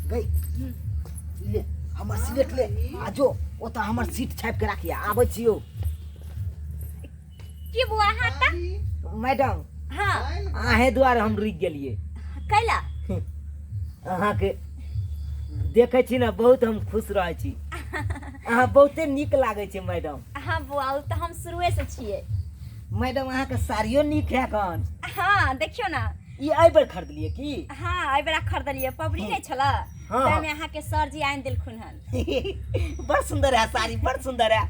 गई ले हमर सिलेट ले आ जो ओतऽ हमर सीट छापि के राखिया आबै छियौ। की बुआ अहाँ तऽ मैडम हाँ अहें दुआरे हम रुकि गेलियै। कैला? अहाँके देखै छी ने बहुत हम खुश रहै छी, अहाँ बहुते नीक लागै छै मैडम। हाँ बुआ, ओ तऽ हम शुरुए से छियै। मैडम अहाँके साड़ियो नीक है कन। हाँ देखियौ ने। ई एहि बेर खरीदलियै की? हाँ एहि बेरा खरीदलियै, पबनी नहि छलै हाँ। ताहिमे अहाँके सर जी आनि देलखुन हन। बड़ सुंदर है साड़ी, बड़ सुंदर है।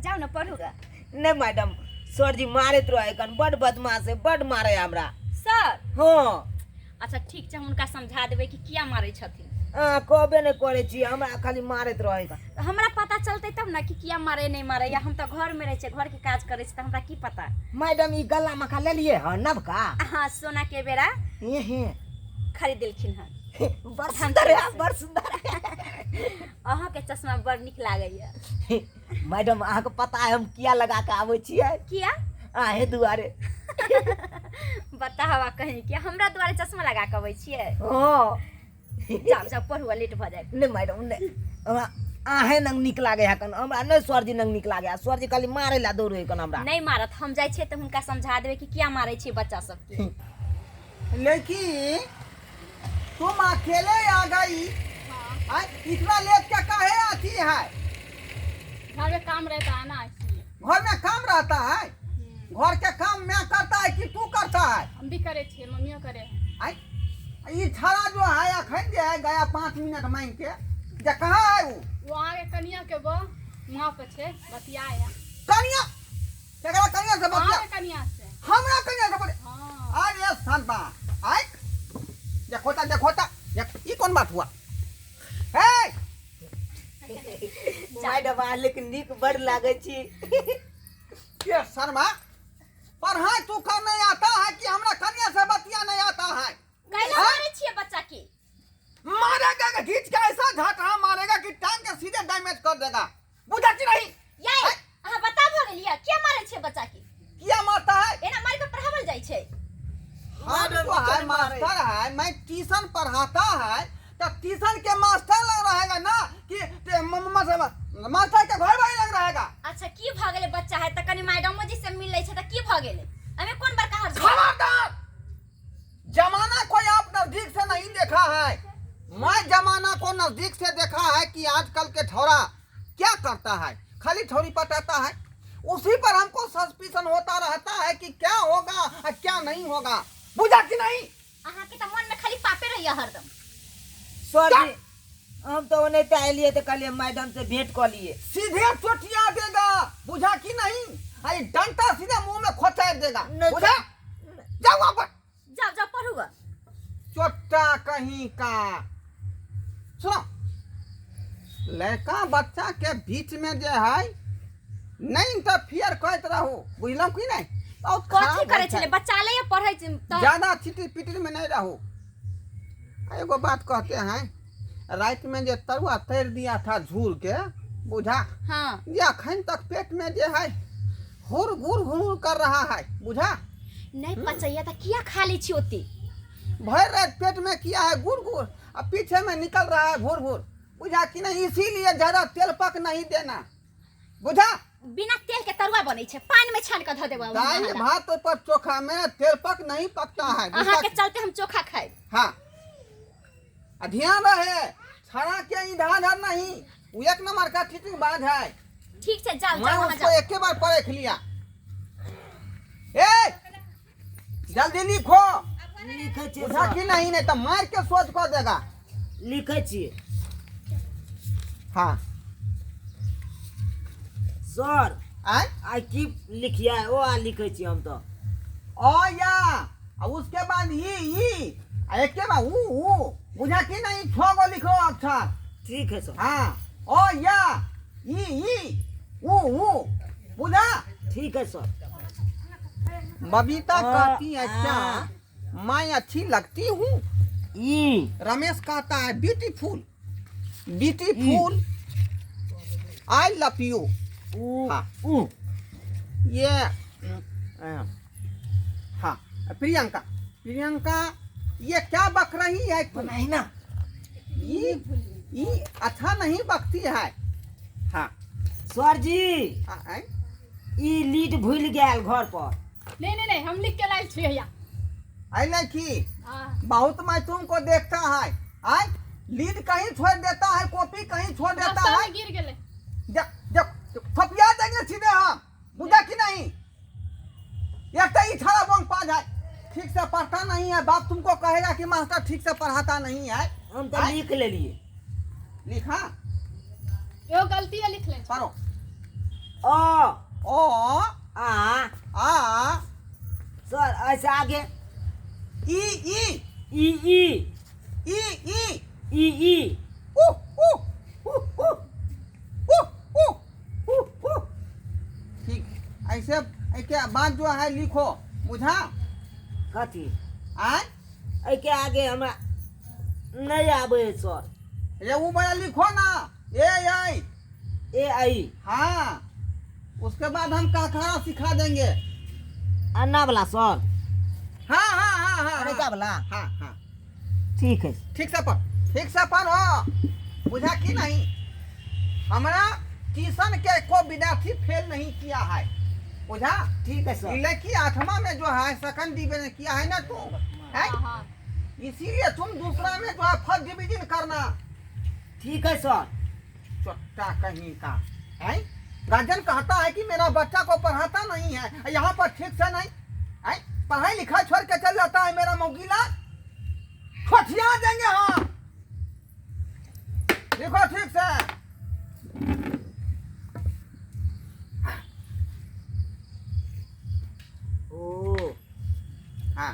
जाउ ने पढ़ू गा। नहीं मैडम, सर जी मारैत रहे कन, बड़ बदमाश है, बड़ मारे हमरा। सर? हाँ। अच्छा ठीक छै, हम हुनका समझा देबै कि किया मारै छथिन। अहाँ कहबे नहि करै छी, हमरा खाली मारैत रहै। तऽ हमरा पता चलतै तब ने कि किया मारै नहि मारै, या हम तऽ घरमे रहै छियै, घरके काज करै छी, तऽ हमरा की पता। मैडम ई गला मखा लेलियै हँ नवका? हाँ सोना के बेरा एहे खरीद देलखिन हन। बड़ सुंदर है, बड़ सुंदर है। अहाँके चश्मा बड़ नीक लागैया। मैडम अहाँके पता है हम किया लगा के आबै छियै? किया? अहें दुआरे। बताहवा कहीं कि हमरा दुआरे चश्मा लगा के अबै छियै? हाँ। जाउ जाउ पढ़ू, लेट भऽ जायत। नहि मैडम नहि, हमरा अहें नंग नीक लागै है कन, हमरा नहि सरजी नंग नीक लागै है, सरजी खाली मारै लए दौड़ै कन हमरा। नहि मारत, हम जाइ छियै तऽ हुनका समझा देबै कि किया मारै छियै बच्चा सबके। लेकिन तुम अकेले आ गई। हाँ। इतना लेट के काहे आती है? घर में काम रहता है ना, इसलिए। घर में काम रहता है? घर के काम मैं करता है कि तू करता है? हम भी करे छे, मम्मियों करे है। आय, ये छाड़ा जो है अखन जे है गया 5 मिनट मांग के, जे कहाँ है वो? वो आगे कनिया के वो वहाँ पर छे बतियाए है। कनिया? केकरा कनिया से बतिया? आगे कनिया से। हमरा कनिया से बतिया? हाँ। अरे सनबा, आय देखो ता, देखो ता, देख, ई कौन बात हुआ? हे मैडम अहाँ लेकिन नीक बड़ लागै छी। ये शर्मा, पढ़ाई तू कर नहीं आता है कि हमरा कन्या से बतिया नहीं आता है? कैला हाँ? मारै छियै बच्चा के? मारेगा कि खींच के ऐसा झटका मारेगा कि टांग के सीधे डैमेज कर देगा, बुझा कि नहीं? ये अहाँ बता भऽ गेलियै किया मारै छियै बच्चा के? किया मारता है? एना मारि के पढ़ावल जाइ छै। हम तो है मास्टर है, मैं ट्यूशन पढ़ाता है, तो ट्यूशन के मास्टर लग रहेगा ना कि ते मास्टर के घर वाले लग रहेगा। अच्छा की भऽ गेलै बच्चा है तऽ कनि मैडमो जी से मिल लै छै तऽ की भऽ गेलै? एहिमे कोन बड़का हर्ज? खबरदार, जमाना कोई आप नजदीक से नहीं देखा है, मैं जमाना को नजदीक से देखा है कि आजकल के ठौरा क्या करता है, खाली ठौरी पटाता है, उसी पर हमको सस्पिशन होता रहता है कि क्या होगा और क्या नहीं होगा, बुझा कि नहीं? अहाँ के तऽ मन में खाली पापे रहैया हरदम। सर जी हम तो ओनाहिते एलियै तऽ कहलियै मैडम से भेंट कऽ लिए। सीधे चोटिया देगा, बुझा कि नहीं? अरे डंडा सीधे मुंह में खोचार देगा, नहीं। बुझा? जाओ वहां पर। जाओ जाओ पढ़ू गा। चोटा कहीं का। सुनो, लड़का बच्चा के बीच में जे है नहीं इंटरफियर करते रहो, बुझलहुँ कि नहीं? बहुत कथी खराब करै होइ छै। छलै बच्चा ले या पढ़ै छै तऽ? ज्यादा चिटिर पिटिर में नहीं रहो। एगो बात कहते हैं, रात में जे तरुआ तैर दिया था झूर के, बुझा? हाँ। जे अखन तक पेट में जे है हुर गुर हुर कर रहा है, बुझा? नहीं पचैया तऽ किया खा लै छी ओते? भर रात पेट में किया है गुर गुर, आ पीछे में निकल रहा है घुर घुर, बुझा कि नहीं? इसीलिए ज्यादा तेल पक नहीं देना, बुझा? बिना तेल के तरुआ बनै छै, पानि में छान के धऽ देबै। दाल भात पर चोखा में तेल पक नहीं पकता है। अहाँ के चलते हम चोखा खाए। हाँ, आ ध्यान रहे, छड़ा के इधर उधर नहीं, वो एक नंबर का ठीक बात है। ठीक छै, जाओ, मैं जाओ, उसको जाओ। एक बार परख लिया। ए जल्दी लिखो। लिखै छियै बुझा सर। कि नहीं? नहीं तो मार के सोच कर देगा। लिखै छियै। हाँ। सर, आय? आइ की लिखिए? ओ आ लिखै छियै हम तऽ। ओ या, आ उसके बाद ई, ई, आ एक के बाद ऊ, ऊ, बुझा कि नहीं? 6 गो लिखो अक्षर। ठीक है सर। हाँ, ओ या, ई, ई, ऊ, ऊ, बुझा? ठीक है सर। बबीता कहती है क्या आ। मैं अच्छी लगती हूँ? ई। रमेश कहता है beautiful, beautiful, I love you. ऊ, हाँ। ऊ। ये, हाँ, प्रियंका, प्रियंका ये क्या बक रही है तू? नहीं ना। ये ये अच्छा नहीं बकती है। हाँ सर जी आय? ई लीड भूल गेल घर पर। नहीं नहीं नहीं, हम लिख के लायल छियै हैया। आई लड़की हाँ बहुत मैं तुमको देखता है। आय लीड कहीं छोड़ देता है, कॉपी कहीं छोड़ देता रास्ता है। में गिर गेलै। जब जब थपिया देंगे सीधे हम, बुझा कि नहीं? एक तो ई छाड़ा बंग पा जाए, ठीक से पढ़ता नहीं है। बाप तुमको कहेगा कि मास्टर ठीक से पढ़ाता नहीं है। हम तो लिख लेलिए। लिखा एगो गलती है लिख ले। पढ़ो। अ ओ आ आ सर ऐसे आगे ई ई ई ई ई ई ई ई उ उ उ उ उ उ उ उ। ठीक, ऐसे के बाद जो है लिखो, बुझा? कथी? आय एहिके आगे हमरा नहीं आबै है सर। ये वो बड़ा लिखो ना, ए आई ए आई। हाँ, उसके बाद हम काखारा सिखा देंगे। अन्ना वाला सर? हाँ हाँ हाँ हाँ अरे हाँ वाला? हाँ हाँ ठीक है। ठीक से पढ़, ठीक से पढ़ो, बुझा कि नहीं? हमारा ट्यूशन के को विद्यार्थी फेल नहीं किया है, बुझा? ठीक है सर। लड़की आठवां में जो है सेकंड डिवीजन किया है ना तुम, है? हाँ हाँ। इसीलिए तुम दूसरा में जो है फर्स्ट डिवीजन करना। ठीक है सर। चोट्टा कहीं का है। गार्जियन कहता है कि मेरा बच्चा को पढ़ाता नहीं है, यहाँ पर ठीक से नहीं है, पढ़ाई लिखाई छोड़ के चल जाता है मेरा मौगीला। ठोठिया देंगे। हाँ लिखो ठीक से। ओ हाँ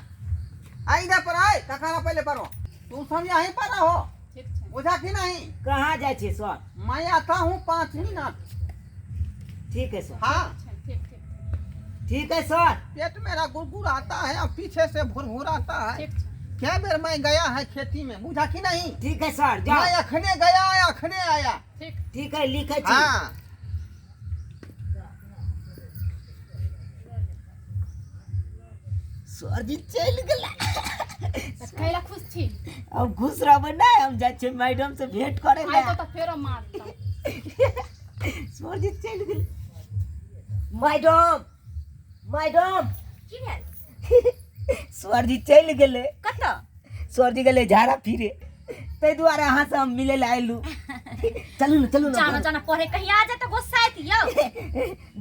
आई इधर पर आए, कखाना पहले पढ़ो। तुम सब यहीं पर रहो, ठीक छै। बुझा कि नहीं? कहाँ जाइ छियै सर? मैं आता हूँ 5 मिनट। ठीक है सर। हाँ ठीक ठीक ठीक है सर। पेट मेरा गुड़गुड़ आता है और पीछे से भुरभुर आता है। ठीक छै। क्या बेर मैं गया है खेती में, बुझा कि नहीं? ठीक है सर, जाओ। मैं अखने गया है, अखने आया। ठीक ठीक है, लिखै छी। हाँ सर जी चलि गेला। तऽ कैला खुश छी? हम खुश रहबै नहि, हम जाइ छियै मैडम से भेंट करै आइ लए। तो तऽ फेरो मारतौ। सर जी चलि गेल। मैडम मैडम की भेल? सर जी चलि गेलै। कतऽ? सर जी गेलै झाड़ा फिरे, ताहि दुआरे अहाँ से हम मिलै लए अयलहुँ। चलू ने, चलू जाना ने। जाना पढ़े, कहीं आ जाए तऽ गुस्सा आयत यौ।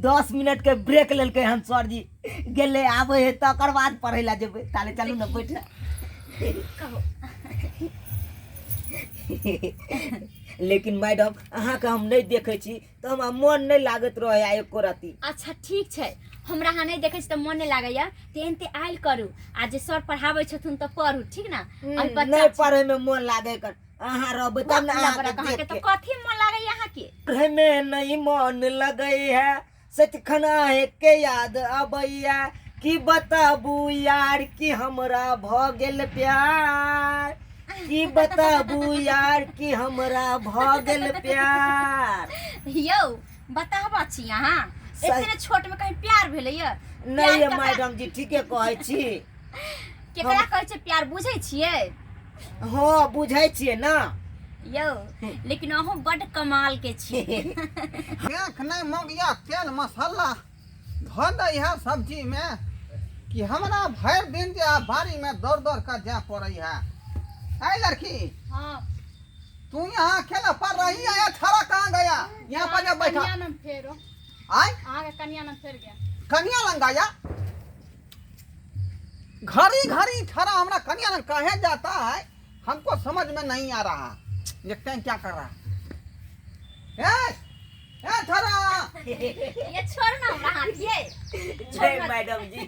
10 मिनट के ब्रेक लेलकै हन सर जी, गेलै आबै है तकर बाद पढ़ै लए जेबै। ताले चलू ने, बैठ। कहू। लेकिन मैडम अहाँके हम नहि देखै छी तऽ हमरा मोन नहि लागैत रहैए एको रत्ती। अच्छा ठीक छै, हमरा अहाँ नहि देखै छी तऽ मन नहि लागैया, तऽ एनते आयल करू आ जे सर पढ़ाबै छथुन तऽ पढ़ू, ठीक ने? अभी बच्चा नहि छी। पढ़ै में मोन लागै कर, अहाँ रहबै तब ने। लबड़ा अहाँके अहाँके देख तऽ के कथी मन लागैया अहाँके? पढ़ै में नहीं मन लगै है, सचखन अहाँके याद अबैया, की बताबू यार कि हमरा भऽ गेल प्यार, की बताबू यार कि हमरा भऽ गेल प्यार। यौ बताबऽ छी अहाँ, एतने छोट में कहीं प्यार भेलैया? नहि ये मैडम जी, ठीके कहै छी। केकरा कहै छै प्यार, बुझै छियै? हँ बुझै छियै ना। यौ लेकिन अहूँ बड्ड कमाल के छी। देख नहीं मौगिया तेल मसाला धऽ दै है सब्जी में कि हमरा भरि दिन जे है बाड़ी में दौड़ दौड़ कर जाय पड़ै है। ऐ लड़की, हाँ तू यहाँ अकेला पढ़ रही है या छाड़ा कहाँ गया? यहाँ पर जब बैठा कनिया नाम फेरो आय अहाँके कनिया नाम फेर गया। कनिया लंग गया? घड़ी घड़ी छाड़ा हमरा कनिया लंग काहे जाता है, हमको समझ में नहीं आ रहा। देखते हैं क्या कर रहा है। ए, ए छाड़ा ये छोड़ ना हमरा हाथ, ये छोड़ नहीं ना। मैडम जी,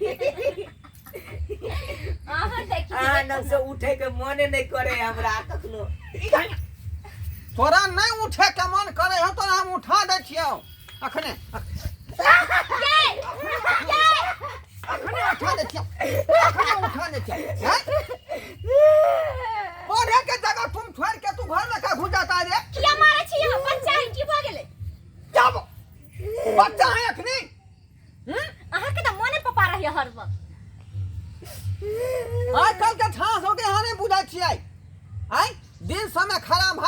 अहाँ देखी अहाँ लग से उठे के मने नहीं करे हमरा कखनो। तोरा नहीं उठे के मन करे हो तो हम उठा दै छियौ अखने, अखने उठा दै छियौ, अखने उठा दै छियौ। हैं? पढ़े के जगह तुम छोड़ के तू घर में का घुस जाता है रे? किया मारै छी अहाँ? बच्चा है की भऽ गेलै? जाब बच्चा है अखनी। अहाँके तऽ मोने पपा रहैया हर वक्त। आजकल के छास हो के यहाँ नहीं बुझै छियै। आय दिन समय खराब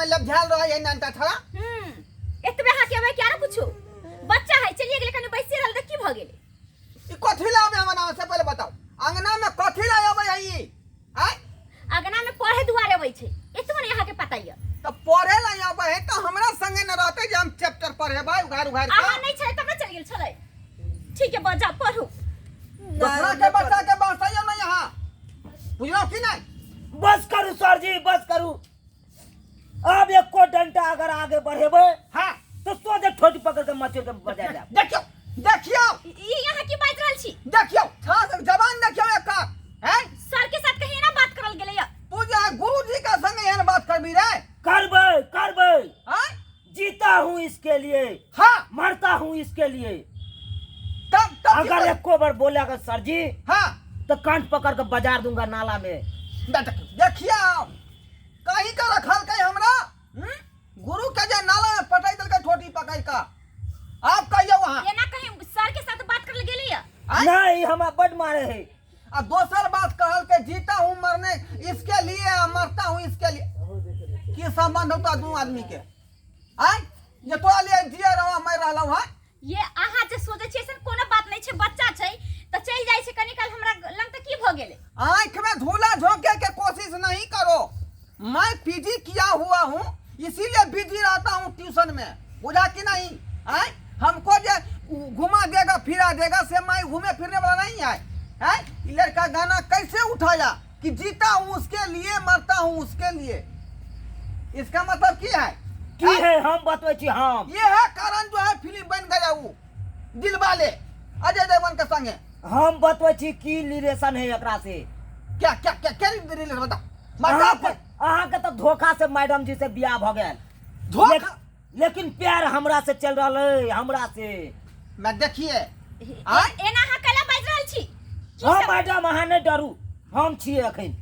लबझाल रहे है ननटा छड़ा। हम्म, एतबे अहाँ के अबै कि आरो कुछो? बच्चा है, चलिए गेलै, कनी बैसे रहल तऽ की भऽ गेलै? ई कथी ला आबे हमरा से पहिले बताओ, अंगना में कथी ला आबे है ई? आय अंगना में पढ़े दुआरे अबै छै, एतबो नहि अहाँके पता यऽ। त पढ़े ला आबे है त हमरा संगे न रहते जे हम चैप्टर पढ़ेबै उघार उघार के। अहाँ नहि छलै तब ने चलि गेल छलै। ठीक है, बजा पढ़ू। दोसरा के बच्चा के बसैयो नहीं यहाँ, बुझलौ कि नहीं? बस करू सर जी, बस करू। अब एको डंटा अगर आगे बढ़ेबै हाँ तो सोझे ठोटी पकड़ के मचोड़ के बजा जाब। देखियो देखियो, ई अहाँ की बाजि रहल छी? देखियो छास जबान देखियो एकर हैं। सर के साथ कहीं एना बात करल गेलै यऽ? तू जे है गुरु जी का संग एहन बात करबी रे? करबै करबै। हैं? जीता हूँ इसके लिए, हाँ मरता हूँ इसके लिए। तब तब की अगर कर- एको बार बोलेगा सर जी हाँ तो कंठ पकड़ के बजार दूंगा नाला में। देखियो कहीं का रखल के हमरा, हम्म? गुरु के जे नाला में पटक देलकै ठोटी पकड़ का। आप कहियो वहाँ एना कहीं सर के साथ बात करल गेली यऽ? आँय? नहीं, हमरा बड मारे है। आ दोसर बात कहल के जीता हूँ मरने इसके लिए आ मरता हूँ इसके लिए, की संबंध होता दू आदमी के? आय जे तोरा लिए जिए रहो मैं रहलहुँ है। ये अहाँ जे सोचै छियै ऐसन कोनो बात नहि छै, बच्चा छै तऽ चलि जाइ छै कनी काल हमरा लग तऽ की भऽ गेलै? आँख में धूला झोंके के कोशिश नहीं करो, मैं पीजी किया हुआ हूँ इसीलिए बिजी रहता हूँ ट्यूशन में, बुझा कि नहीं? आय हमको जे घुमा देगा फिरा देगा से मैं घूमे फिरने वाला नहीं है। है ये लड़का गाना कैसे उठाया कि जीता हूँ उसके लिए मरता हूँ उसके लिए, इसका मतलब की है? की है हम बतबै छी हम। ये है कारण जो है फिल्म बन गया वो दिल वाले अजय देवगन के संगे। हम बतबै छी की रिलेशन है एकरा से। क्या क्या क्या क्या रिलेशन बताओ? बताओ। अहाँके तऽ धोखा से मैडम जी से बियाह भऽ गेल। धोखा? लेकिन प्यार हमरा से चल रहल है, हमरा से। मैं देखिए। आय? एना अहाँ कैला बाजि रहल छी? की हाँ सब- मैडम, अहाँ नहि डरू, हम छियै अखन।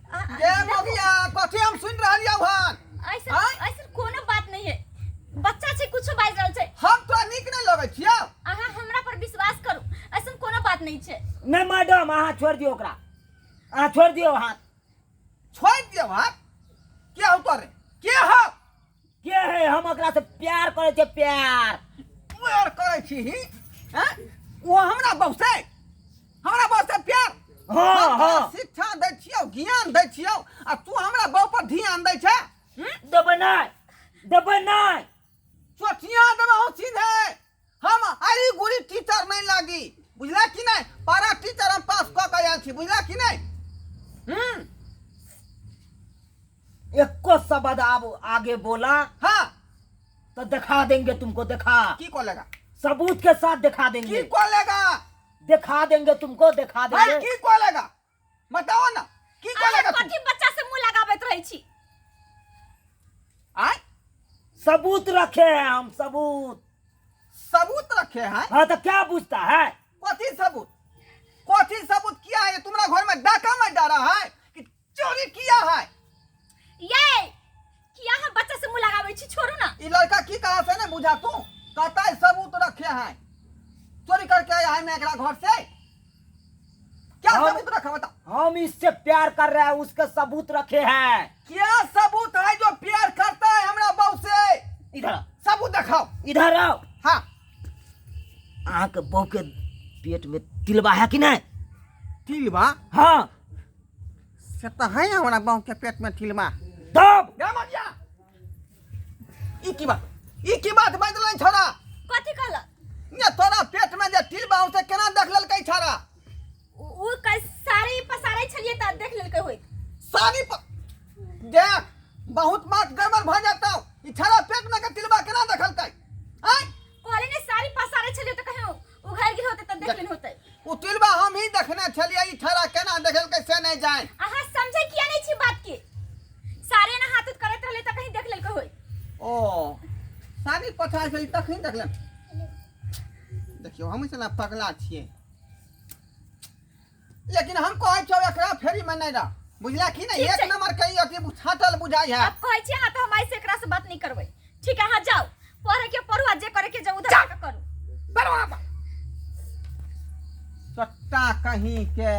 ये मगिया कथी हम सुन रहल यौ हन? ऐसन आँय? ऐसन कोनो बात नहीं है, बच्चा छै कुछो बाजि रहल छै। हम तोरा नीक नहि लगै छियौ। अहाँ हमरा पर विश्वास करू, ऐसन कोनो बात नहीं छै। नहि मैडम, अहाँ छोड़ि दियौ ओकरा, अहाँ छोड़ि दियौ हाथ। छोड़ि दियौ हाथ? के हौ तोरे? के हौ? के है? हम ओकरा से प्यार करै छियै, प्यार। प्यार करै छी हैं? ओ हमरा बहू से, हमरा बहू से प्यार? हाँ, हम तोरा हाँ। शिक्षा दै छियौ, ज्ञान दै छियौ, आ तू हमरा बहू पर ध्यान दै छै? देबै नहि, देबै नहि। चोटिया देबहु सीधे। हम आरी गुरी टीचर नहीं लागी, बुझला कि नहीं? पारा टीचर हम पास कऽ के आयल छी, बुझला कि नहीं? एको शब्द आप आगे बोला हाँ तो दिखा देंगे तुमको, दिखा। की को लेगा? सबूत के साथ दिखा देंगे। की को लेगा? दिखा देंगे तुमको, दिखा भाई, देंगे। की को लेगा बताओ ना, की को अहाँ लेगा तू? कथी बच्चा से मुंह लगाबैत रहै छी? आय? सबूत रखे हैं हम, सबूत। सबूत रखे हैं? हाँ तो क्या पूछता है? कथी सबूत? कथी सबूत किया है? तुम्हारा घर में डाका में डाला है कि चोरी किया है? ये किया हम बच्चा से मुंह लगाबै छी, छोड़ू ना। ये लड़का की कहा से नहीं बुझा तू? कहता है सबूत रखे हैं, चोरी करके आया है मैं एकरा घर से। क्या सबूत रखा बताओ? हम इससे प्यार कर रहे हैं, उसका सबूत रखे हैं। क्या सबूत है जो प्यार करता है हमरा बहू से? इधर आओ। सबूत दिखाओ। इधर आओ। हाँ। अहाँ के बहू के पेट में तिलबा है कि नहीं? तिलबा? हाँ। से तो है हमरा बहू के पेट में तिलबा। तब? जा मगिया। ई की बात? ई की बात बदलन छोरा? कथी कहलक? ने तोरा पेट में जे तिलबा हो से केना देख लेलकै छोरा? उ कै साड़ी पसारै छलियै त देख लेलकै होइत। साड़ी देख बहुत बात गड़बड़ भ जाता। ई छोरा पेट में के तिलबा केना देखलकै? आय? कहले ने साड़ी पसारै छलियै त कहियो उघारि गेल होतै त देख लेने होतै। उ तिलबा हम ही देखने छलियै, ई छोरा केना देखलकै से नहीं जान। अहाँ समझै किया नहीं छी बात के? साड़ी ना हाथ करैत रहलै त कहीं देख लेलकै होइत। ओ साड़ी पसारै छलियै तखनी देखलक। देखियौ हम चला पगला छियै, लेकिन हम कहै छियौ एकरा फेरी में नहीं रह, बुझला कि नहीं? ठीक एक छै। नंबर के ई अथी छाटल बुझाइ है। अब कहै छी अहाँ त हम आइ से एकरा से बात नहीं करबै। ठीक है, अहाँ जाउ पढ़े के पढ़ू आ जे करे के जाउ उधर जा। जाके करू। चट्टा कहीं के।